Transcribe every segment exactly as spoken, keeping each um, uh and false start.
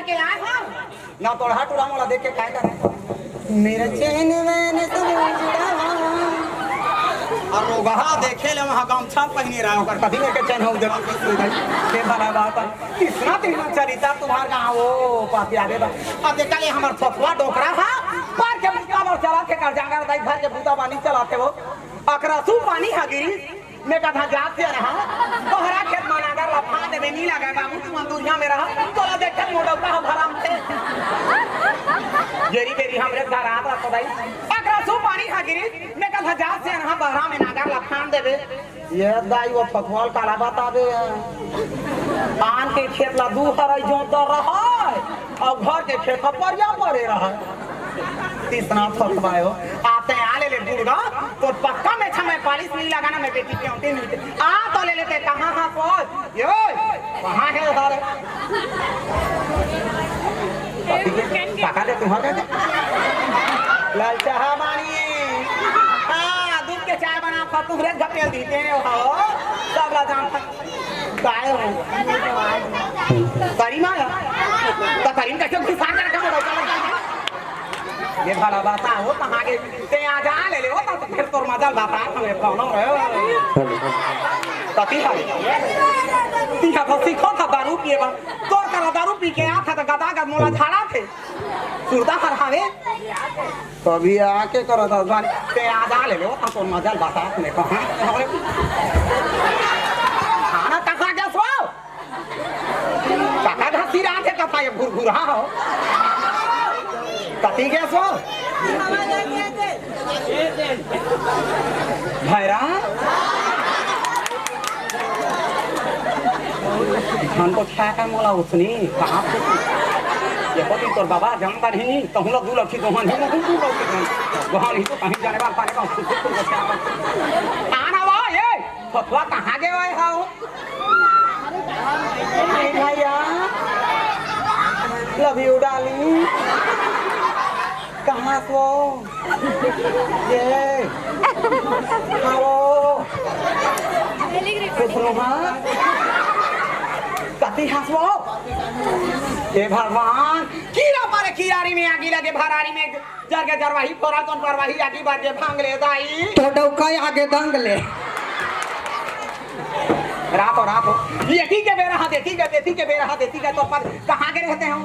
के आए हो? ना तोड़हा टूरा मोला देख के काय करे? मेरा चैन मैंने सब उड़ा। अउ रोगहा देखे ले वहाँ गमछा पहिने रहे, ओकर कभी लेके चैन हो जब के भला बात है। कितना दिन चलिता तुम्हार गाँव, ओ पापी आगे बा। अब देखा ले हमर थोथवा डोकरा हा, पार के मुक्का बर चला थे कर जागर दाई घर के बूता बानी चला थे वो। अकरसू पानी हा गिरी, मैं कथा जात से रहा, तोहरा खेत में नागर लफा देबे, नी लगा बाबू, तू मन दुनिया में रहा, तोला देखे मोटौका हो भराम थे। गेरी बेरी हमरे घर आत रहत दाई, अकरसू पानी हा गिरी, मैं कथा जात से रहा, बहरा में नागर लफा देबे। ये दाई वो फकवाल काला बता दे, आन के खेत ला दू हराई जोत दर रहा है, अउ घर के खेत ह परिया परे रहा। तीसरा फरमायो, आते आ ले ले दुर्गा, तो पक्का में छमे पालिश नहीं लगाना, मैं बेटी के होते नहीं थे। आ तो ले लेते, कहाँ हाँ को? यो, कहाँ है हर? काका दे तुम्हारे? लाल चाहा मानी। हाँ, दूध के चाय बना, खा, तुहरे घपेल दी, तेरे हो, सब ला जान। काय हो? करीम आया? तो करीम कैसे घुसा के रखा मोटौका? ये भला बात हो, कहाँ के? ते आ जा, ले ले, वो तो फिर तोर मजा बता, हमें कौन हो रहे हो? कथी है? ती का तो सीखो था दारू पिए बा। तोर करा दारू पी के आ था तो गदा गद मोला झाड़ा थे। सुरता हर हावे। कभी आके करो तो जान, ते आ जा, ले ले, वो तो तोर मजा बता, हमें कहाँ? खाना कहाँ गया सो? काका घसीराथे कथा ये घुरघुरा हो। कति गैस हो? भैरा? हमको छाया का मोला उसनी, कहाँ से? ये पति तोर बाबा जानता नहीं, तो हम लोग दू लक्षी दोहन ही, दू लक्षी दोहन ही तो कहीं जाने वाला पाने का खुद खुद को क्या? आना वा, ये फतवा कहाँ गए हुए हो? हाय भैया, love you darling। कहाँ सो? ये। Hello। खुश रहो, हाँ? कति हंसो? हे भगवान, कीड़ा मारे कियारी में आगी लगे, भरारी में जर के जरवाही फोरा, कौन परवाही आगी बाजे भांग ले दाई। तो डौका आगे दंग ले। रात हो, रात हो। ये ठीक है बेरा, हाँ, देखी गए, देखी के बेरा, हाँ, देखी गए, तो पर कहाँ के रहते हो?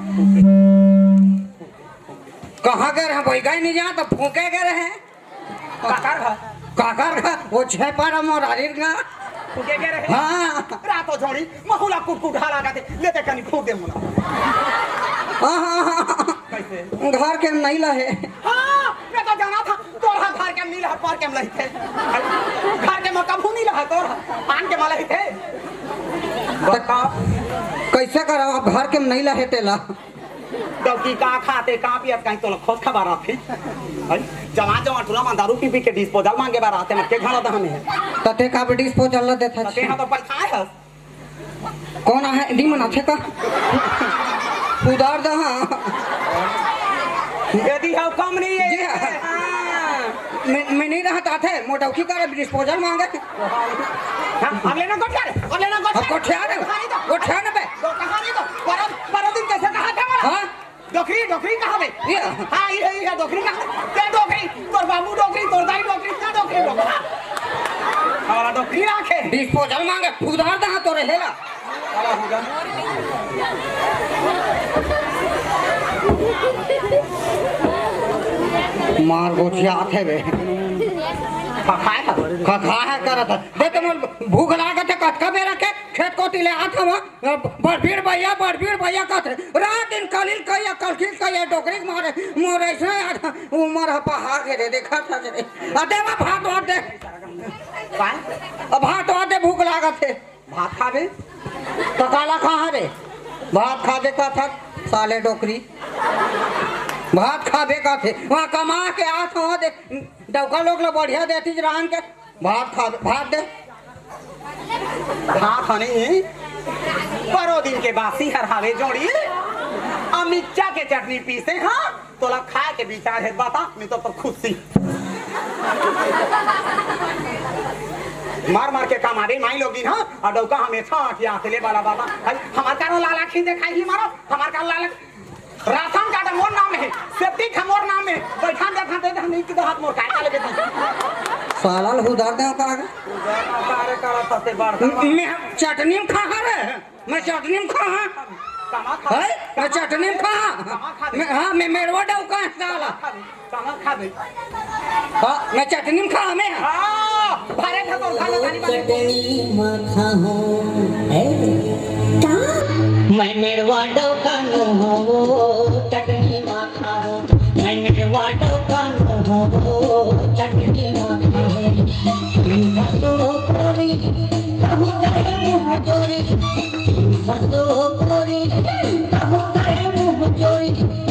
कहाँ के रहे? बैगा ही नहीं जा, तो फूके के रहे। काकर घर? काकर घर? वो छह पारा मोरारी का। फूके के रहे? हाँ। रात हो झोड़ी, महुला कुटकुट हाला का दे, लेते कनी फूक दे मुना। हाँ, हाँ, हाँ। कैसे? घर के नहीं लहे। हाँ, मैं तो जाना था, तोर हा घर के नहीं लहे, पर के में लही थे। घर के में कभू नहीं लहे, तोर हा पान के में लही थे। बता। कैसे करा, अब घर के में नहीं लहे तेला? डौकी का खाते, का पियत, कहीं तोला खोज खबर आथे। हैं? जवान, जवान टूरा मन दारू पी, पी के disposal मांगे बर आथे, मत के घड़ा दहने है। तते का disposal ला देथा तते छे? हाँ तो पैसा है। कौन आहे? दी मन आथे का? उधार दहा। यदि हम कम नहीं है। जी हाँ। हाँ। मैं, मैं नहीं रहत आथे, मोटौकी करे disposal मांगे। हाँ, अब लेना गोठिया रे, अब लेना गोठिया अब गोठिया रे, कहानी तो। गोठिया ने बे। तो कहानी तो, पर, पर दिन कैसे कहा था वाला? हाँ। डोकरी, डोकरी कहाँ बे? ये। हाँ, ये है, ये है, डोकरी कहाँ? ते डोकरी, तोर बाबू डोकरी, तोर दाई डोकरी, का डोकरी डोकरी? हमारा डोकरी राखे। Disposal मांगे, उधार दहा तोरे हेला। मार गोठिया आथे बे। खखाए है। खखाए है करत है। दे तो मोर भूख लागत है, कतका बेरा के खेत कोती ले आत हवा। बड़बीर भैया, बड़बीर भैया कहत रहे। रात दिन कलिल कहिया, कलखिल कहिया, डोकरी के मारे, मोर ऐसने याद, उमर ह पहाड़ के दे देखत हस रे। आ दे वा भात वात दे। काय? अब भात वात दे, भूख लागत हे। भात खाबे? तो काला कहाँ रे? भात खाबे कहत हस, साले डोकरी। भात खाबे कहत हे। वहाँ कमा के आत हवा दे, डौका लोग ला बढ़िया देती रान के। भात खा, भात दे। भात ह नहीं, परो दिन के बासी हर हावे जोड़ी। अउ मिर्चा के चटनी पीसे, हाँ, तोला खाए के विचार हे, बता, नहीं तो, तो खुशी। मार मार के कमाबे माई लोगिन, हाँ, अउ डौका हमेशा अखिया से ले वाला बाबा। हमार कारण लाला खींचे खाई ही मारो, हमार कारण लाला राशन कार्ड मोर नाम हे, सेती खा मोर नाम हे, बैठान जाथन दे दे, नहीं किदा हाथ मोर काय काले बेटी। साला ल उधार दे का आगे? अरे करा तते बार। मैं चटनी में खा रे, मैं चटनी में खा। कमा खा। है? मैं चटनी में खा। कमा खा। मैं, हाँ, मैं मेरवा डौका है साला। कमा खा दे। हाँ, मैं चटनी में खा, मैं। हाँ, भरे था तो खाना खानी वाले। चटनी में खाऊं, ए? का? मैं मेरवा डौका नो हूँ, वो चटनी में खाऊं। मैं मेरवा डौका नो हूँ, वो चटनी में खाऊं। तुम तो पूरी, कहूँ गए मुँह जोरी। तुम तो पूरी, कहूँ गए मुँह जोरी।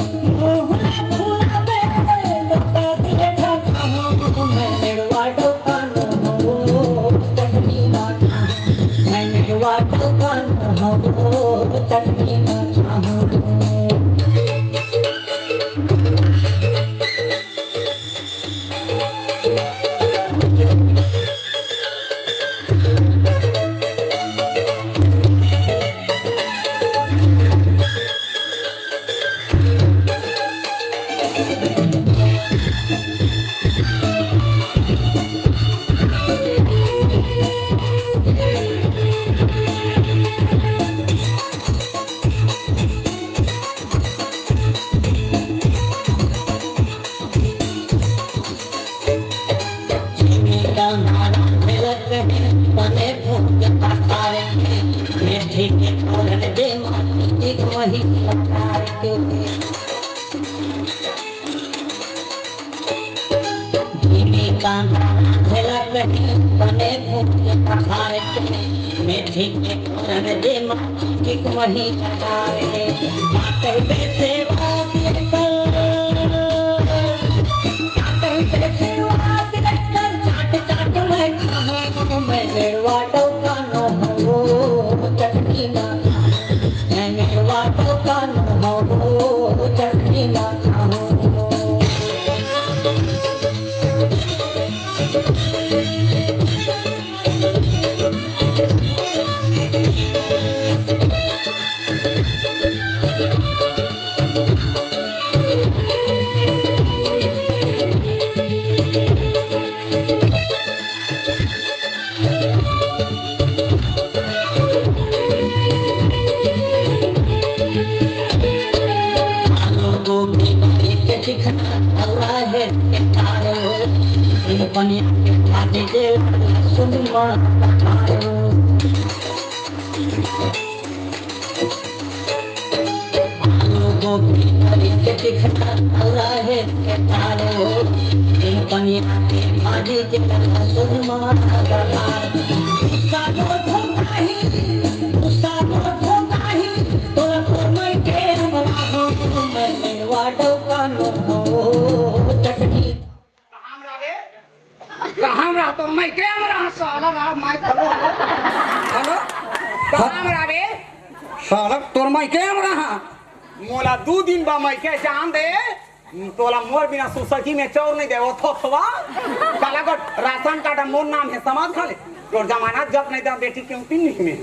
कहाँ में रहा तोर माई के में रहा साला, रहा माई, हेलो, हेलो। कहाँ में रहा बे? साला तोर माई के में रहा। मोला दू दिन बा माई के जान दे। तोला मोर बिना सुसकी में चौर नहीं दे, वो थोथवा। साला को राशन कार्ड मोर नाम है, समझ खा ले। तोर जमाना जब नहीं दा बेटी क्यों तीन नहीं में।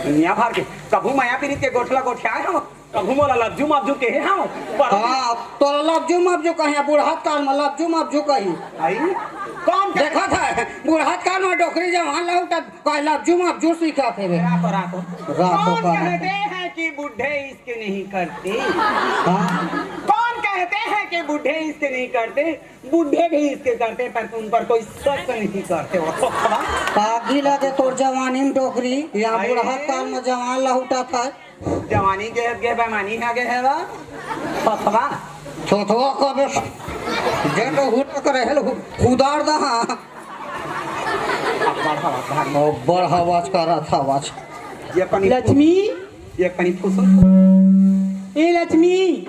दुनिया भर के कभू माया पीरित के गोठला गोठियाए हो। कभू मोला लज्जू मापजू केहे हव, पर हाँ, तोला लज्जू मापजू कहे, बुढ़त काल में लज्जू मापजू कही। आई? कौन कह- देखत है, बुढ़त काल में डोकरी जवान लहुटत कहे लज्जू मापजू सीखत हे बे। रातो, रातो। रातो कौन का कहते हैं कि बूढ़े इसके नहीं करते? हाँ। कौन कहते हैं कि बूढ़े इसके नहीं करते? बूढ़े भी इसके करते, पर उन पर कोई शक नहीं करते। वो तो खड़ा। पागी लगे तोर जवानी में डोकरी, यहाँ आई। बुढ़त काल में जवान लहुटत है। जवानी के हद के बेमानी हा गे हे बा। थोथवा। थोथवा कबे जे तो हुट करे हेल हु-, हुदार दहा। अब बढ़ावा, बढ़ावा। ओ बढ़ावाज करत हवाज। ये कनी लक्ष्मी। ये कनी फुसुन। ए लक्ष्मी।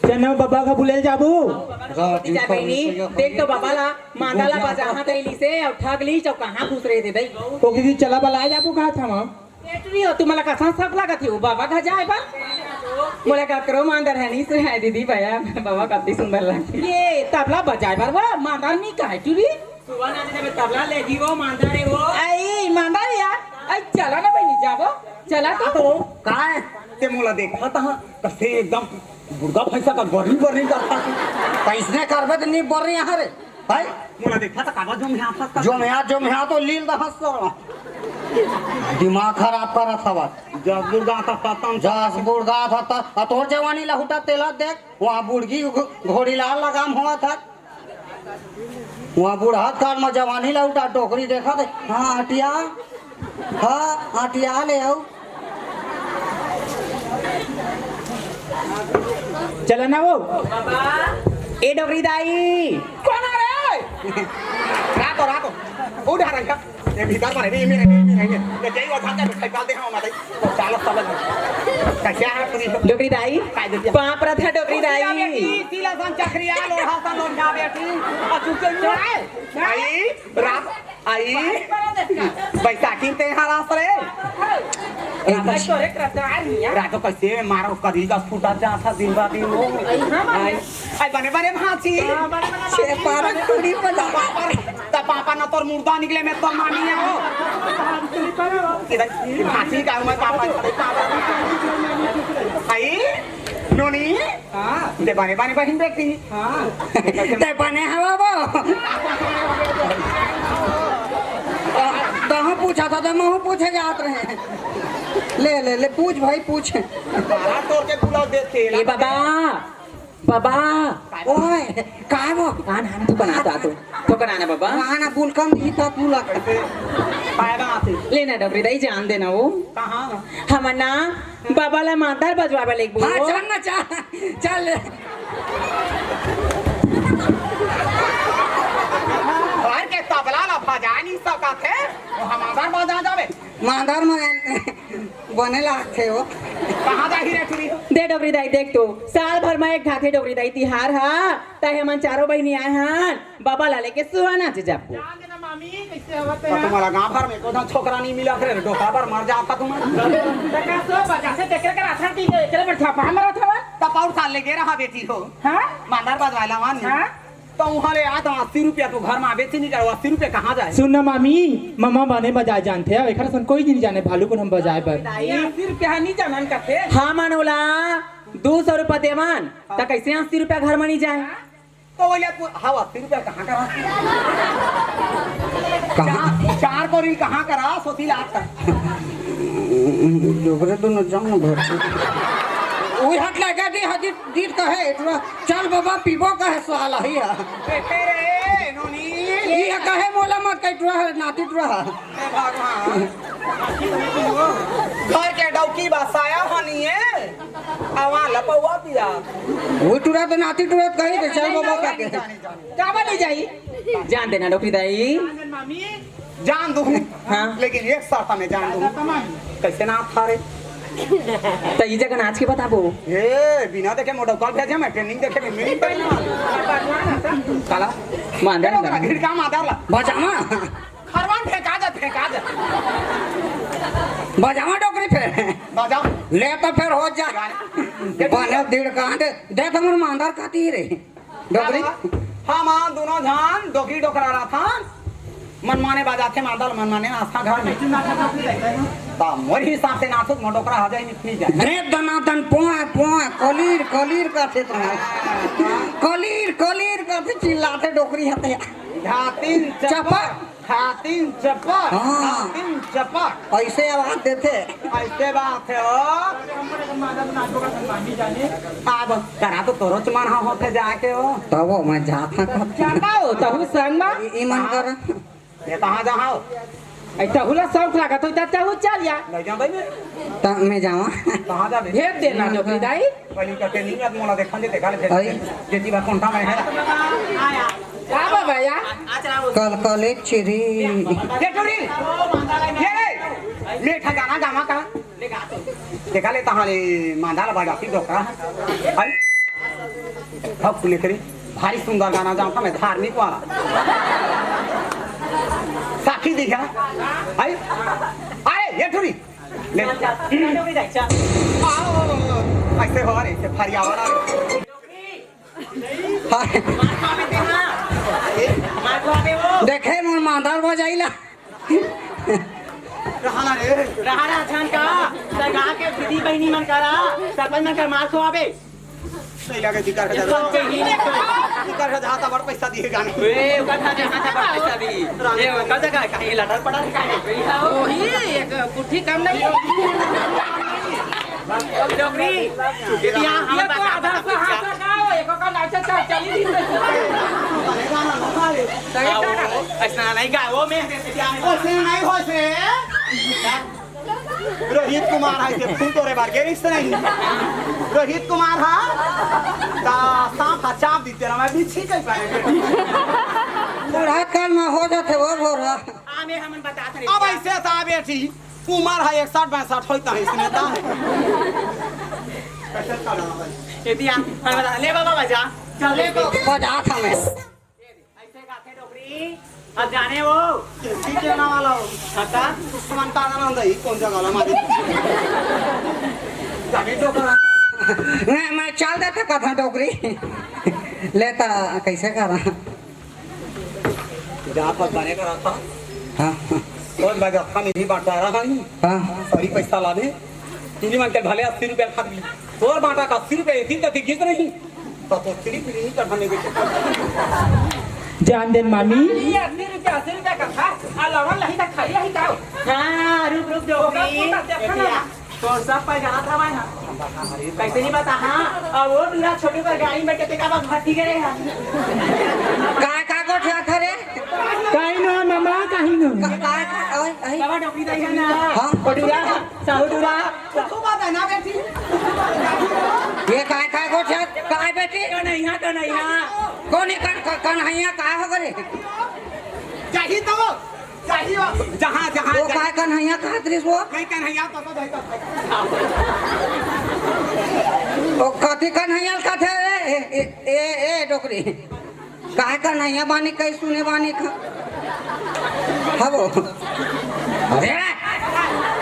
चनो बाबा का बुलेल जाबो। रात दिन जाबे नी। देख तो बाबा ला, मांदा ला बजाहा तई लीसे, अउ ठग लीस, अउ कहाँ खुश रहे दे दई। ओ दीदी चला बलाए जाबो कहा था माँ। ए टुरी हो, तुमला कसन शक लागत हे, ओ बाबा घर जाए बा? मोला ककरो मांदर है नहीं से है दीदी भैया, बाबा कति सुंदर लगथे। ये तबला बजाए बर वो मांदर नहीं कहे टुरी? सुबह ना जब तबला लेगी वो मांदर है वो। आई मांदर यार, आई चला ना बहिनी जाबो, चला तो। का है? ते मोला देखा तहाँ, कसे एकदम बुढ़गा भैंसा का बरनी बरनी करता। कइसने करबे त नी बरनी यहाँ रे, भाई? मोला देखा त काबर जोम्याथस का? जोम्या, जोम्या तो लील दहस तो। दिमाग खराब करत हवस। जस बुढ़गा था पतन। जस बुढ़गा था त, आ तोर जवानी लहुटा तेला देख, वहाँ बुढ़गी घो-, घोड़ी लाल लगाम होवत हे। वहाँ बुढ़त काल म जवानी लहुटा डोकरी देखत हे। हाँ, अटिया। हाँ, अटिया ले आऊ। चला ना वो। ए डोकरी दाई। कोन आ रे? रातो, रातो। उठा रही है। ये भीतर पर है, ये मेरे, ये मेरे, ये। ये यही वो धागा में खाई डाल दे, हाँ, माता जी। तो चालक सब। कैसे आ रहा तू? डोकरी दाई। काय दे दिया? पाँव परत हँव डोकरी दाई। खुशी आवे की, सीला सन चखरिया, लोढ़ा सन लोढ़ा बेटी। और तू चल रहा है। आई, रात, आई। बैसाखी ते यहाँ रात रे। ए, रात तोरे करता आ रही है। रातो कैसे मारो करी का फूटा जाता दिन बा दिन वो। आई, हाँ, आई, आई बने बने भांची। हाँ, बने बने छे भांची। पारा कुड़ी बना। पापा, त पापा न तोर मुर्दा निकले में तोर मामी है हो। किधर भांची का मैं पापा खड़े पापा। आई, नोनी। हाँ। ते बने बने बहिन बेटी। हाँ। ते बने हवा वो। तहूँ पूछा था, तो महूँ पूछे जात रहे। ले, ले, ले, पूछ भाई, पूछ। मारा तोड़ के बुलाओ देते। ए बाबा, बाबा। ओए, काय वो? आन, आन, तू बना तो, तू। तू बना ना बाबा। ना, ना, बुलकम ही था, तू लग। पायदा आते। ले ना, डोकरी दाई, जान देना वो। कहाँ? हमन ना बाबा ला मांदर बजवावे लेगबो। हाँ, चल ना, चल, चल। घर के तबला ला बजा नहीं सकत हे, वो हम मांदर बजा जावे। मांदर में बने लागथे वो। कहाँ जाही रे टुरी? दे डोकरी दाई, देख तो, साल भर में एक घाथे डोकरी दाई तिहार हा, तय हमन चारों बहिनी आए हन, बाबा ला लेके सुहाना जी जाबो। जान देना मामी, कैसे हवत तो है? तुम्हारा गांव भर में कोई छोकरा नहीं मिला, फिर डोका भर मर जाता तुम्हारा। तो का सो बजा से देखे कर आथन की एकरे में ठपा मरत हवा? तब और साल ले गे रहा बेटी हो। हाँ? मांदर बजवाला मान। हाँ? तो वहाँ ले आ तो अस्सी रुपया तो घर में बेची नहीं करो, अस्सी रुपया कहाँ जाए? सुन ना मामी, ममा बने बजाए जानथे, एकर सन कोई नहीं जाने भालू कुन हम बजाए बर। ये अस्सी रुपया नहीं जानन कथे। हाँ मन ओला दो सौ रुपया देवन, त कैसे अस्सी रुपया घर में नहीं जाए? तो बोले तू, हाँ, अस्सी रुपया कहाँ करा? कहाँ? चार, चार को रील कहाँ करा? सोती लाख का। डोकरे दोनों जाओ ना घर से। वही हट लगा दी, हजी दीद कहे, इतना, "चल बाबा, पीबो," कहे साला ही है। देखे रे, नोनी। ये कहे मोला मत कहे, टुरा है, नाती टुरा है। हे भगवान। घर के डौकी बसाया हनिए। आवा लपौआ पिया। वो टुरा तो नाती टुरा तो कही थे, "चल बाबा," का के। काबर नहीं जाई? जान देना डोकरी दाई। मामी। जान दूँ। हाँ। लेकिन एक शर्त में जान दूँ। कैसे ना था रे? तो ई जगह नाच के बताबो। ए, बिना देखे मोटरसाइकिल भेजे मैं, ट्रेनिंग देखे मैं, मेरी पहले। साला। मांदर देखो, भिड़का मादर ला। बजावा। खरवान फेंका दे, फेंका दे। बजावा डोकरी फेर। बजा। ले तो फेर हो जा। बने दिड़ कांड। दे तो मोर मांदर काटी रे। डोकरी? हम दोनों झन डोकरी डोकरा रथन। मनमाने बजाथे मांदर, मनमाने नाचथन घर में। ता मोर हिसाब से नाचो, मोर डोकरा हो जाए, निकली जाए। दे दनादन पोए, पोए, कलीर, कलीर करथे तो। कलीर, कलीर करथे, चिल्लाथे डोकरी हते। धातिन चपक। चपक। हातिन चपक, हाँ। हातिन चपक। ऐसे आवाज देथे। ऐसे बात है हो। अब करा तो तोरो च मन हा होथे जाके हो। तब वो मैं जात हूँ। जाता हो, तहु संग में। ई, ई मन कर। ये कहाँ जा हो? ऐ तहु ला शौक लागत हो, त तहु चल जा। नहीं जा भाई मैं। त मैं जावा। कहाँ जा बे? भेज देना डोकरी दाई। पहली का ट्रेनिंग है, मोला देखन दे, देखा ले, अरे। जेती बा कोंटा में है। का बाबा या? कल कले चिरी। ये टुरी, ये रे, मीठा गाना गावा का? देखा ले तहां ले मांदा ला बजाती डोकरा। हाय। अब सुने करी, भारी सुंदर गाना जानता मैं, धार्मिक वाला। साखी दिखा। हाय। अरे, ये टुरी, ले। आओ, ऐसे हो रे, ऐसे फरियावा रे। हाय। देखे मोर मांदर बजाइला। रहा ना रे। रहा ना छान का। ती बहिनी मन करा, सरपंच मन कर मार खवाबे। नहीं लगे, दिकर का इसको जगह। कहीं नहीं। दिकर का जहाँ तबर पैसा दिए गाने। ए, ओकर था जहाँ तबर पैसा दी। ए, ओकर जगह कहीं लटर पटर कहीं। वही, एक कुट्ठी कम नहीं। डोकरी, चुटिया, हम ये तो बता आधा सकते से हाथ हैं। लगाओ, एक ओकर नाचा चल, चली नहीं सकती। सही आ, वो, कहा। ऐसा नहीं गा, वो मैं ऐसे नहीं हो से। रोहित कुमार है, से फूल तोरे बार गेरिस नहीं। रोहित कुमार हा, ता सांप हा चाप दी तेरा, मैं बिच्छी कहीं पाए। बूढ़ा काल में हो जाते वो भोरा। आमे हमन बता थे। अब ऐसे था बेटी, उमर है इकसठ बासठ होता है इसमें ता। ये दिया, हम बता, ले बाबा बजा, चल ले को। बजा था मैं। ऐसे गाथे डोकरी, अब जाने वो। ठीक है ना वाला हो। हटा। मन ताना ना दई, कौन सा गाला मारी? जाने डोकरा। मैं, मैं चल देता कथा डोकरी। लेता कैसे करा? जा पर बने करा था। हाँ। और मैं जब हम इधी बांटा रहा हूँ। हाँ। सही पैसा ला दे। इन्हीं मन के भले अस्सी रुपया खा ली। तोर बांटा का अस्सी रुपया, इतनी तो दिखी तो नहीं। तो, तो सिर्फ नहीं कर हमें बेटे। जान देन मामी। ये अस्सी रुपया, अस्सी रुपया का था। आ लवन नहीं था, खाई ही था। हाँ, रुक, रुक, जो ओकर भी। पुता देखा ना। तो सब पर जाना था भाई, हाँ। कैसे नहीं बता, हाँ। और वो दूरा छोटे पर गाड़ी में बैठे थे, का बात भट्टी करे, हाँ। का, का गोठिया था रे? काई ना, मामा, काई ना। का, का, का, ओए, ओए। बाबा डोकरी दाई है ना। हाँ। ओ दूरा, साहू दूरा। तू बात है ना बेटी। ये काय, काय गोठिया, काय बेटी? कन्हैया, कन्हैया। कौन है कन-, कन-, कन्हैया, काय हो करे? जाही तो, जाही हो। जहाँ, जहाँ, वो जहाँ। काय कन्हैया कहत रहिस वो? नहीं कन्हैया तो, तो भाई तो। ओ कथी कन्हैया कहत हे? ए, ए, ए, ए, डोकरी। काय कन्हैया बानी कई सुने बानी का? हबो। अरे!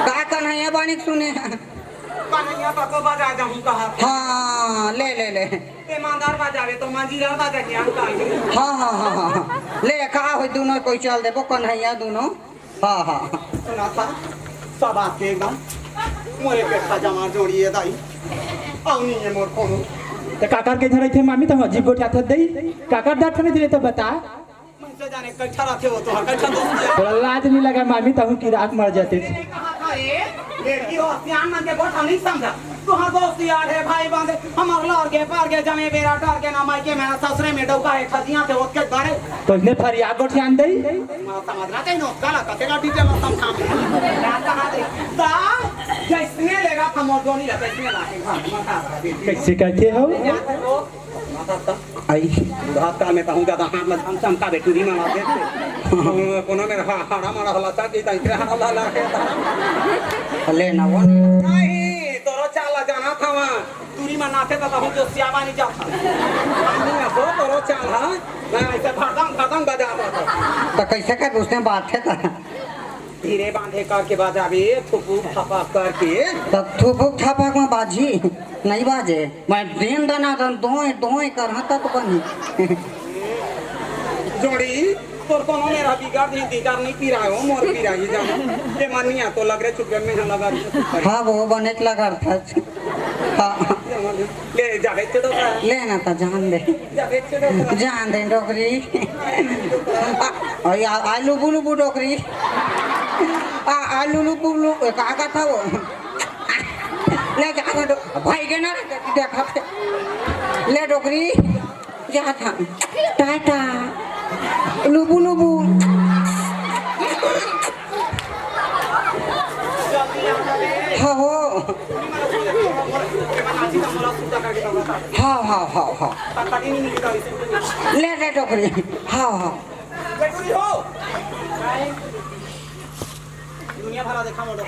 काय कन्हैया बानी सुने? कन्हैया का को बजा जाहूं कहा। हाँ, ले, ले, ले। ईमानदार बजावे तो मंजीरा बजा के हम कहा। हाँ, हाँ, हाँ, हाँ, हाँ। ले, का होई दोनों कोई चल देबो कन्हैया दोनों। हाँ, हाँ। सुना था, सब आके एकदम मोरे पेट का जमा जोड़िए दाई। अउ नहीं है मोर कोनो। तो काकर के धरे थे मामी, तो अजीब गोठिया था दई। काकर डर थने दिले तो बता। मन से जाने कैठा रथे वो तो, कैठा दोस्त यार। थोड़ा लाज नहीं लगा मामी, तहु की राख मर जाते। कहा था रे, लड़की हो, सियान मन के गोठा नहीं समझा। तुहां दोस्त यार है, भाई बंद, हमर लड़के पार के जमे बेरा डर के ना मायके मेरा ससुरे में डौका है, खजिया थे ओतके घरे। तो इसने फरिया गोठियान दई। मां समझना चाहिए ना, गलत है, तेरा डीजे में समझा। ना कहा दे। दा, जैसने लेगा था मोर जोनी ला, जैसने लाके घर, मत आ रहा दे। कैसे कहते हो? जाते हो, मत आता। आई। बुढ़ापा में कहूँ ज्यादा हाथ में चमचम का बेटूरी में मार देते। कोनो मेरा हा-, हाड़ा मारा हला चा की ताई तेरे हाड़ा ला ला के। ले ना वो। नहीं, तोरो चाला जाना था वहाँ। दूरी में नाथे तो कहूँ जो सियावा नहीं जाता। नहीं ना, वो तोरो चाल, हाँ? मैं ऐसे भरदम, भरदम बजा रहा था। तो कैसे कर उसने बात है था? धीरे बांधे करके बजावे, थुपुक थपक करके। तब थुपुक थपक में बाजी, नहीं बाजे। मैं दिन दना दन दोय, दोय कर, हाँ, तब बनी। जोड़ी, तोर कोनो मेरा बिगाड़ नहीं, बिगाड़ नहीं पिरायो, मोर पिराई जानो। ये मानिया तो लग रहे चुप में लगा रही। हाँ, वो बने के लगा था। हाँ। ले, जावे चलो का। ले ना, तो जान दे। जावे चलो का। जान दे, डोकरी। आ, आ, आ, लुबु, लुबु, डोकरी। आ, आ, लुलु, बुलु, ए, का, का था वो? ले, जा, जा, डो-, भाई के ना रे, देखा। ले, डोकरी। जा था। टाटा। लुबु, लुबु। हाँ, हो। हाँ, हाँ, हाँ, हाँ। ले, ले, डोकरी। हाँ, हाँ। दुनिया भरा देखा मोटो।